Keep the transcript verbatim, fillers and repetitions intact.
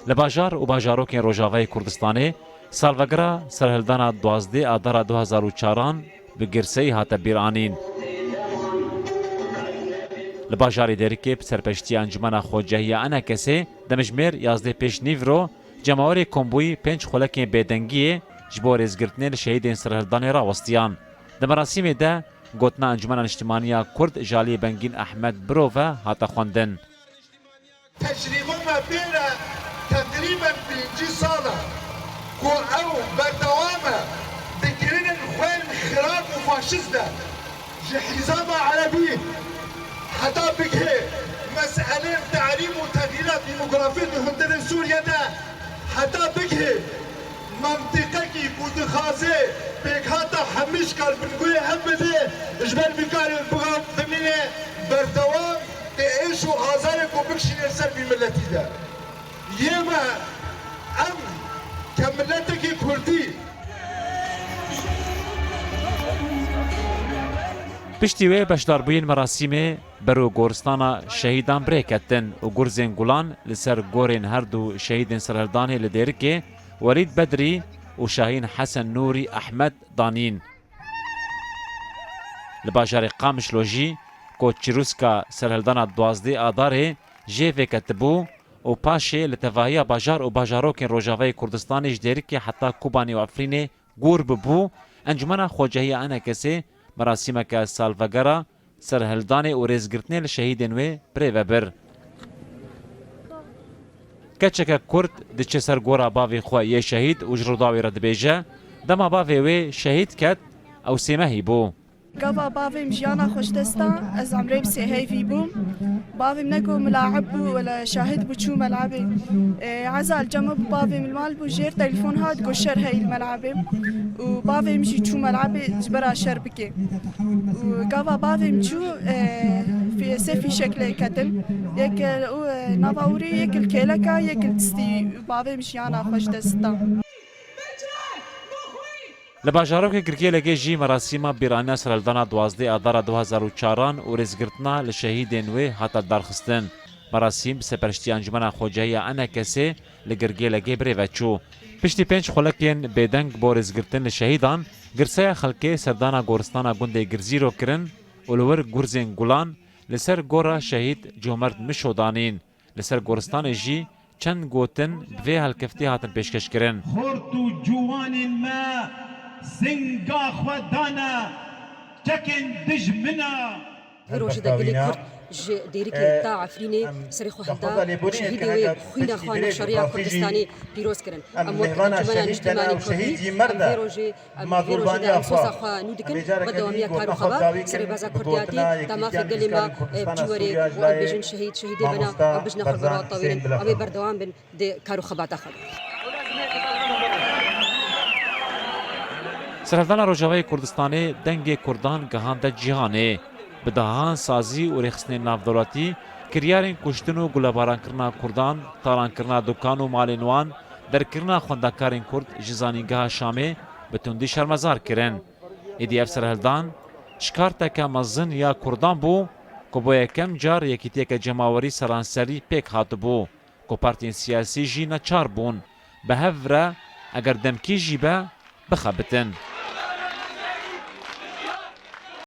Li bajar û bajarokên Rojavayê Kurdistanê salvegera serhildana duwazdeh Adara du hezar û çaran bi girseyî hate bîranîn. Li bajarê Dêrikê bi serpeştiya Encumena Xwecehiya Enekesê demjimêr yazdeh pêş nîvro cemawerê kombûyî pênc xulekên bêdengiyê ji bo rêzgirtinê li şehîdên serhildanê rawestiyan. Di merasîmê de gotina Encumena Niştimanî ya Kurd ji aliyê Bengîn Ehmed Biro ve hate xwendin. Tecrîba me pê re teqrîben birinci sal e ku ew berdewam e di kirinên xwe yên xirab û faşist de. Ji hîzama erebî heta bigihê meselên terîm û texyîra demografî di hundirên Sûriye de, heta bigihê mentiqekî ku dixwaze pêkhata hemî ji karbingûyê hev bide, ji ber bikarê bimîne berdewam tê êş û azarê ku bikişîne ser vî miletî de. Yê me, em ke miletekî Kurdî. Piştî wê beşdarbûyên merasîmê ber û goristana şehîdan bi rê ketin û gurzên gulan li ser gorên her du şehîdên serhildanê li Dêrikê Welîd Bedrî û Şahîn Hesen Nûrî Ehmed danîn. Li bajarê Qamişlo jî ku çirûska serhildana duwazdeh Adarê jê vêketibû û paşê li tevahiya bajar û bajarokên Rojavayê Kurdistanê ji Dêrikê heta Kobanê û Efrînê gûr bibû, Encumena Xwecehiya Enekesê merasîmeke salvegera serhildanê û rêzgirtinê li şehîdên wê bi rê ve bir. Keçeke Kurd diçe ser gora bavê xwe yê şehîd û ji Rûdawê re dibêje, dema bavê wê şehîd ket, ew sê mehî bû. Gava bavê min jiyana xwe ji dest da, ez emrê bi sê heyvî bûm. Bavê min ne ku milaib bû, wele şahid bû, çû melebê. E, eza li cem min bû, bavê min li mal bû, jêr telefon hat, got şer heye li melebê. Û bavê min jî çû melebê ji bera şer bike. Û gava bavê min çû, e, fî-, sê fîşek lê ketin. Yek, e, û, e, nava urî, yek li kêleka, yek li distî. Bavê min jiyana xwe ji dest da. Li bajarokê Girgêlekê jî merasîma bîraniya serhildana duwazdeh Adara du hezar û çaran û rêzgirtina li şehîdên wê hate darxistin. Merasîm bi serpereştiya Encumena Xwecehiya Enekesê li Girgêlekê bi rê ve çû. Piştî pênc xulekên bêdeng bo rêzgirtin li şehîdan, girseya xelkê serdana goristana gundê Girzîro kirin û li wir gurzên gulan li ser gora şehîd Comerd Mişo danîn. Li ser goristanê jî çend gotin bi vê helkeftî hatin pêşkeşkirin. Xort û ciwanên me, singa xwe dane çekên dijmina. Vê rojê de gelê Kurd ji Dêrikê ta Efrînê serê xwe hilda şehîdê wê xwîna xwe nexşeriya Kurdistanê pîroz kirin. Em wek Encûmena Niştîmanî Kurdî, em vê rojê Em vê rojê de em soza xwe nû dikin, berdewamiya kar û xebat, serê baza kurdiyatî, da mafê gelê me, e, bi cî were û em bêjin şehîd, şehîdê me ne, em bijne xwe bi rawata wêrin, em ê berdewam bin di kar û xebata xwe de. Serhildana Rojavayê Kurdistanê dengê Kurdan gihande cîhanê. Bi dehan sazî û rêxistinên navdewletî, kiryarên kuştin û gulebarankirina Kurdan, talankirina dukan û malên wan, derkirina xwendekarên Kurd ji Zanîngeha Şamê bi tundî şermezar kirin. Êdî ev serhildan şkarteke mezin ya Kurdan bû ku bo yekem car yekîtiyeke cemawerî seranserî pêk hatibû ku partiyên siyasî jî neçar bûn bi hev re eger demkî jî be bixebitin.